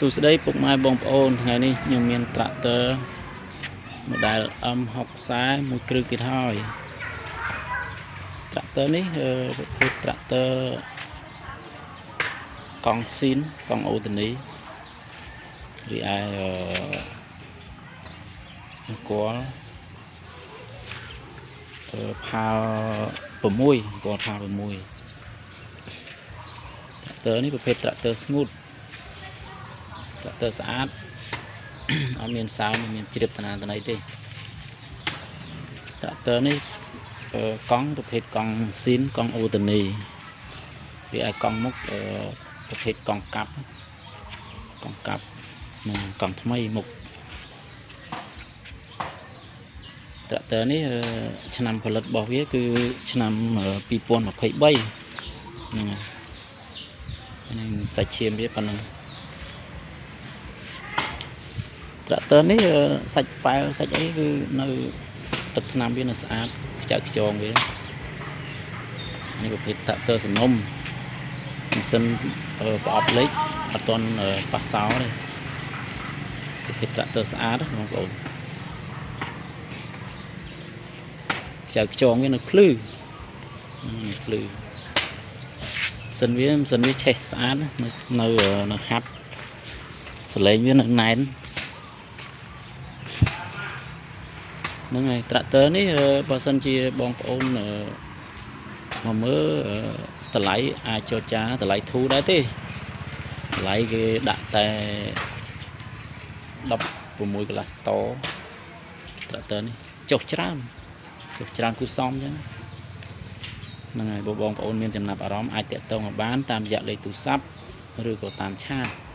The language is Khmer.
សួស្តីពុកម៉ែបងប្អូនថ្ងៃនេះខ្ញុំមានត្រាក់ទ័រ model M60 មួយគ្រឿងទៀតហើយត្រាក់ទ័រនេះប្រភេទត្រាក់ទ័រកង់ស៊ីនកង់អូតនីរីឯអង្គលផាល់6អង្គលផាល់6ត្រាក់ទ័រនេះប្រភេទត្រាក់ទ័រស្ងួតត្រាក់ទ័រស្អាត អត់មានសើមមានជ្រាបតាណាតណីទេត្រាក់ទ័រនេះកង់ប្រភេទកង់ស៊ីនកង់អូតនីវាឲ្យកង់មុខប្រភេទកង់កាប់កង់កាប់និងកង់ថ្មីមុខត្រាក់ទ័រនេះឆ្នាំផលិតរបស់វាគឺឆ្នាំ2023ហ្នឹងហើយនឹងសាច់ឈាមវាប៉ុណ្ណឹងត្រាក់ទ័រនេះសាច់ប៉ែលសាច់អីគឺនៅទឹកថ្នាំវានៅស្អាតខ្ចៅខ្យងវានេះប្រភេទត្រាក់ទ័រសំណុំម៉ាស៊ីនប្រអប់លេខអត់ទាន់ប៉ះសោទេប្រភេទត្រាក់ទ័រស្អាតបងប្អូនខ្ចៅខ្យងវានៅភ្លឺភ្លឺម៉ាស៊ីនវាឆេះស្អាតនៅនៅហាប់សលេងវានៅណែនហ្នឹងហើយត្រាក់ទ័រនេះបើសិនជាបងប្អូនមកមើលតម្លៃអាចចរចាតម្លៃធូរដែរទេតម្លៃគេដាក់តែ16កន្លះតត្រាក់ទ័រនេះចុះច្រើនចុះច្រើនគូសមអញ្ចឹងហ្នឹងហើយបើបងប្អូនមានចំណាប់អារម្មណ៍អាចតាក់ទងមកបានតាមរយៈលេខទូរស័ព្ទឬក៏តាមឆាត។